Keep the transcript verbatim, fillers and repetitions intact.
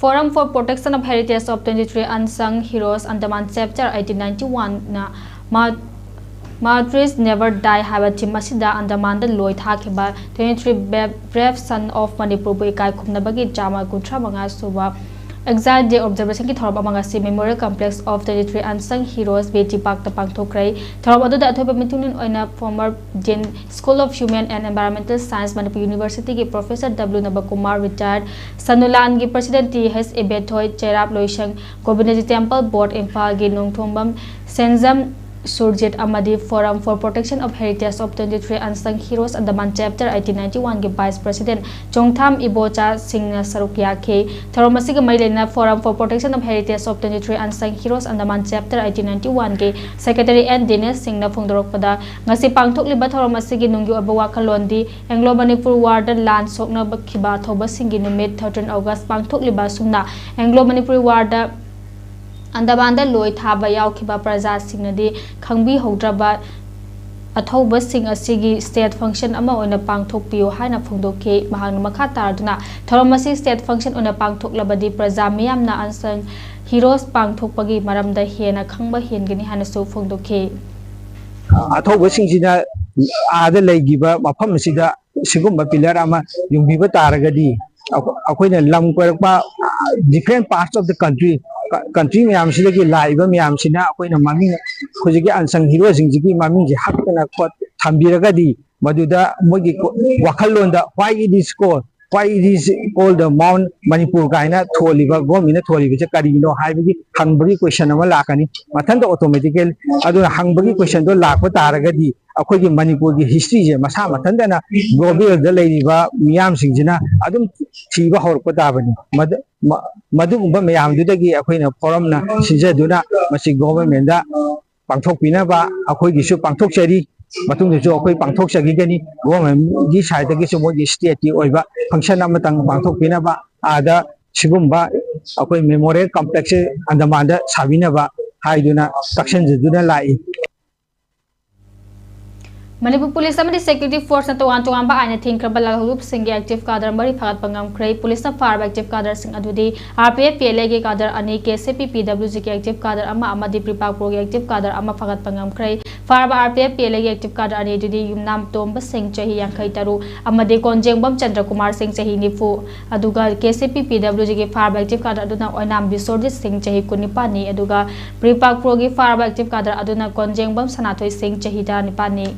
Forum for Protection of Heritage of twenty-three Unsung Heroes Andaman Chapter eighteen ninety-one ꯅ ꯃꯥ ꯃꯥꯔꯇ꯭ꯔꯤꯁ never ꯗꯥꯏ ꯍꯥꯏꯕ ꯊꯤꯝ ꯑꯁꯤꯗ ꯑꯟꯗꯃꯥꯟꯗ ꯂꯣꯏ ꯊꯥꯈꯤꯕ twenty-three brave son of ꯃꯅꯤꯄꯨꯔꯕꯨ ꯏꯀꯥꯏ ꯈꯨꯝꯅꯕꯒꯤ ꯆꯥꯝꯃ ꯀꯨꯟꯊ꯭ꯔꯥ ꯃꯉꯥ ꯁꯨꯕ Exile Day Observationꯒꯤ ꯊꯧꯔꯝ ꯑꯃ ꯉꯁꯤ Memorial Complex of twenty-three Unsung Heroes B T ꯄꯥꯛꯇ ꯄꯥꯡꯊꯣꯛꯈ꯭ꯔꯦ꯫ ꯊꯧꯔꯝ ꯑꯗꯨꯗ ꯑꯊꯣꯏꯕ ꯃꯤꯊꯨꯡꯂꯦꯟ ꯑꯣꯏꯅ former Dean School of Human and Environmental Science Manipur Universityꯒꯤ Professor W ꯅꯕꯀꯨꯃꯥꯔ, retired ꯁꯅꯨꯂꯥꯟꯒꯤ President ꯇꯤ ꯑꯦꯁ ꯏꯕꯦꯊꯣꯏ, ꯆꯩꯔꯥꯞ ꯂꯣꯏꯁꯪ, ꯒꯣꯕꯤꯟꯗꯖꯤ Temple Board ꯏꯝꯐꯥꯜꯒꯤ ꯅꯣꯡꯊꯣꯝꯕꯝ ꯁꯦꯟꯖꯝ ꯁꯨꯔꯖꯤꯠ ꯑꯃꯗꯤ Forum for Protection of Heritage of twenty-three Unsung Heroes Andaman Chapter eighteen ninety-oneꯒꯤ Vice President ꯆꯣꯡꯊꯥꯝ ꯏꯕꯣꯆꯥ ꯁꯤꯡꯅ ꯁꯔꯨꯛ ꯌꯥꯈꯤ꯫ ꯊꯧꯔꯝ ꯑꯁꯤꯒ ꯃꯔꯤ ꯂꯩꯅꯅ Forum for Protection of Heritage of twenty-three Unsung Heroes Andaman Chapter eighteen ninety-oneꯒꯤ Secretary N ꯗꯤꯅꯦꯁ ꯁꯤꯡꯅ ꯐꯣꯡꯗꯣꯔꯛꯄꯗ, ꯉꯁꯤ ꯄꯥꯡꯊꯣꯛꯂꯤꯕ ꯊꯧꯔꯝ ꯑꯁꯤꯒꯤ ꯅꯨꯡꯒꯤ ꯑꯣꯏꯕ ꯋꯥꯈꯜꯂꯣꯟꯗꯤ Anglo Manipur Warꯗ ꯂꯥꯟ ꯁꯣꯛꯅꯈꯤꯕ ꯑꯊꯧꯕꯁꯤꯡꯒꯤ ꯅꯨꯃꯤꯠ thirteen August ꯄꯥꯡꯊꯣꯛꯂꯤꯕ ꯑꯁꯨꯝꯅ Anglo Manipur Warꯗ ꯑꯟꯗꯃꯥꯟꯗ ꯂꯣꯏ ꯊꯥꯕ ꯌꯥꯎꯈꯤꯕ ꯄ꯭ꯔꯖꯥꯁꯤꯡꯅꯗꯤ ꯈꯪꯕꯤꯍꯧꯗ꯭ꯔꯕ ꯑꯊꯧꯕꯁꯤꯡ ꯑꯁꯤꯒꯤ state function ꯑꯃ ꯑꯣꯏꯅ ꯄꯥꯡꯊꯣꯛꯄꯤꯌꯨ ꯍꯥꯏꯅ ꯐꯣꯡꯗꯣꯛꯈꯤ꯫ ꯃꯍꯥꯛꯅ ꯃꯈꯥ ꯇꯥꯔꯗꯨꯅ ꯊꯧꯔꯝ ꯑꯁꯤ state function ꯑꯣꯏꯅ ꯄꯥꯡꯊꯣꯛꯂꯕꯗꯤ ꯄ꯭ꯔꯖꯥ ꯃꯤꯌꯥꯝꯅ Unsung Heroes ꯄꯥꯡꯊꯣꯛꯄꯒꯤ ꯃꯔꯝꯗ ꯍꯦꯟꯅ ꯈꯪꯕ ꯍꯦꯟꯒꯅꯤ ꯍꯥꯏꯅꯁꯨ ꯐꯣꯡꯗꯣꯛꯈꯤ꯫ ꯑꯊꯧꯕꯁꯤꯡꯁꯤꯅ ꯑꯥꯗ ꯂꯩꯈꯤꯕ ꯃꯐꯝ ꯑꯁꯤꯗ ꯁꯤꯒꯨꯝꯕ pillar ꯑꯃ ꯌꯨꯡꯕꯤꯕ ꯇꯥꯔꯒꯗꯤ, ꯑꯩꯈꯣꯏꯅ ꯂꯝ ꯀꯣꯏꯔꯛꯄ different parts of the country, country ꯃꯌꯥꯝꯁꯤꯗꯒꯤ ꯂꯥꯛꯏꯕ ꯃꯌꯥꯝꯁꯤꯅ ꯑꯩꯈꯣꯏꯅ ꯃꯃꯤꯡ, ꯍꯧꯖꯤꯛꯀꯤ Unsung Heroesꯁꯤꯡꯁꯤꯒꯤ ꯃꯃꯤꯡꯁꯦ ꯍꯛꯇꯅ ꯈꯣꯠ ꯊꯝꯕꯤꯔꯒꯗꯤ, ꯃꯗꯨꯗ ꯃꯣꯏꯒꯤ ꯋꯥꯈꯜꯂꯣꯟꯗ why it is called, why it is called the Mount Manipur ꯀꯥꯏꯅ ꯊꯣꯜꯂꯤꯕ, governmentꯅ ꯊꯣꯜꯂꯤꯕꯁꯦ ꯀꯔꯤꯒꯤꯅꯣ ꯍꯥꯏꯕꯒꯤ ꯍꯪꯕꯒꯤ question ꯑꯃ ꯂꯥꯛꯀꯅꯤ ꯃꯊꯟꯇ automatically꯫ ꯑꯗꯨꯅ ꯍꯪꯕꯒꯤ questionꯗꯣ ꯂꯥꯛꯄ ꯇꯥꯔꯒꯗꯤ, ꯑꯩꯈꯣꯏꯒꯤ ꯃꯅꯤꯄꯨꯔꯒꯤ historyꯁꯦ ꯃꯁꯥ ꯃꯊꯟꯇꯅ globalꯗ ꯂꯩꯔꯤꯕ ꯃꯤꯌꯥꯝꯁꯤꯡꯁꯤꯅ ꯑꯗꯨꯝ ꯊꯤꯕ ꯍꯧꯔꯛꯄ ꯇꯥꯕꯅꯤ꯫ ꯃꯗꯨꯒꯨꯝꯕ ꯃꯌꯥꯝꯗꯨꯗꯒꯤ ꯑꯩꯈꯣꯏꯅ forumꯅ ꯁꯤꯟꯖꯗꯨꯅ ꯃꯁꯤ governmentꯗ ꯄꯥꯡꯊꯣꯛꯄꯤꯅꯕ ꯑꯩꯈꯣꯏꯒꯤꯁꯨ ꯄꯥꯡꯊꯣꯛꯆꯔꯤ꯫ ꯃꯇꯨꯡꯗꯁꯨ ꯑꯩꯈꯣꯏ ꯄꯥꯡꯊꯣꯛꯆꯈꯤꯒꯅꯤ꯫ Governmentꯀꯤ sideꯇꯒꯤꯁꯨ ꯃꯣꯏꯒꯤ stateꯀꯤ ꯑꯣꯏꯕ function ꯑꯃꯇꯪ ꯄꯥꯡꯊꯣꯛꯄꯤꯅꯕ, ꯑꯥꯗ ꯁꯤꯒꯨꯝꯕ ꯑꯩꯈꯣꯏ memorial complexꯁꯦ ꯑꯟꯗꯃꯥꯟꯗ ꯁꯥꯕꯤꯅꯕ ꯍꯥꯏꯗꯨꯅ ꯇꯛꯁꯟꯖꯗꯨꯅ ꯂꯥꯛꯏ꯫ ꯃꯅꯤꯄꯨꯔ ꯄꯨꯂꯤꯁ ꯑꯃꯗꯤ ꯁꯦꯀ꯭ꯌꯨꯔꯤꯇꯤ ꯐꯣꯔꯁꯅ ꯇꯣꯉꯥꯟ ꯇꯣꯉꯥꯟꯕ ꯑꯥꯏꯟꯅ ꯊꯤꯡꯈ꯭ꯔꯕ ꯂꯥꯜꯍꯧꯂꯨꯞꯁꯤꯡꯒꯤ ꯑꯦꯛꯇꯤꯚ ꯀꯥꯗꯔ ꯃꯔꯤ ꯐꯥꯒꯠꯄ ꯉꯝꯈ꯭ꯔꯦ꯫ ꯄꯨꯂꯤꯁꯅ ꯐꯥꯔꯕ ꯑꯦꯛꯇꯤꯚ ꯀꯥꯗꯔꯁꯤꯡ ꯑꯗꯨꯗꯤ R P F P L Aꯒꯤ ꯀꯥꯗꯔ ꯑꯅꯤ, K C P P W Gꯒꯤ ꯑꯦꯛꯇꯤꯚ ꯀꯥꯗꯔ ꯑꯃ ꯑꯃꯗꯤ ꯄ꯭ꯔꯤꯄꯥꯛ ꯄ꯭ꯔꯣꯒꯤ ꯑꯦꯛꯇꯤꯚ ꯀꯥꯗꯔ ꯑꯃ ꯐꯥꯒꯠꯄ ꯉꯝꯈ꯭ꯔꯦ꯫ ꯐꯥꯔꯕ R P F P L Aꯒꯤ ꯑꯦꯛꯇꯤꯚ ꯀꯥꯗꯔ ꯑꯅꯤ ꯑꯗꯨꯗꯤ ꯌꯨꯝꯅꯥꯝ ꯇꯣꯝꯕ ꯁꯤꯡ, ꯆꯍꯤ ꯌꯥꯡꯈꯩ ꯇꯔꯨꯛ, ꯑꯃꯗꯤ ꯀꯣꯟꯖꯦꯡꯕꯝ ꯆꯟꯗ꯭ꯔꯀꯨꯃꯥꯔ ꯁꯤꯡ, ꯆꯍꯤ ꯅꯤꯐꯨ꯫ ꯑꯗꯨꯒ K C P P W Gꯒꯤ ꯐꯥꯔꯕ ꯑꯦꯛꯇꯤꯚ ꯀꯥꯗꯔ ꯑꯗꯨꯅ ꯑꯣꯏꯅꯥꯝ ꯕꯤꯁ꯭ꯋꯔꯖꯤꯠ ꯁꯤꯡ, ꯆꯍꯤ ꯀꯨꯟꯅꯤꯄꯥꯟꯅꯤ꯫ ꯑꯗꯨꯒ ꯄ꯭ꯔꯤꯄꯥꯛ ꯄ꯭ꯔꯣꯒꯤ ꯐꯥꯔꯕ ꯑꯦꯛꯇꯤꯚ ꯀꯥꯗꯔ ꯑꯗꯨꯅ ꯀꯣꯟꯖꯦꯡꯕꯝ ꯁꯅꯥꯊꯣꯏ ꯁꯤꯡ, ꯆꯍꯤ ꯇꯔꯥꯅꯤꯄꯥꯟꯅꯤ꯫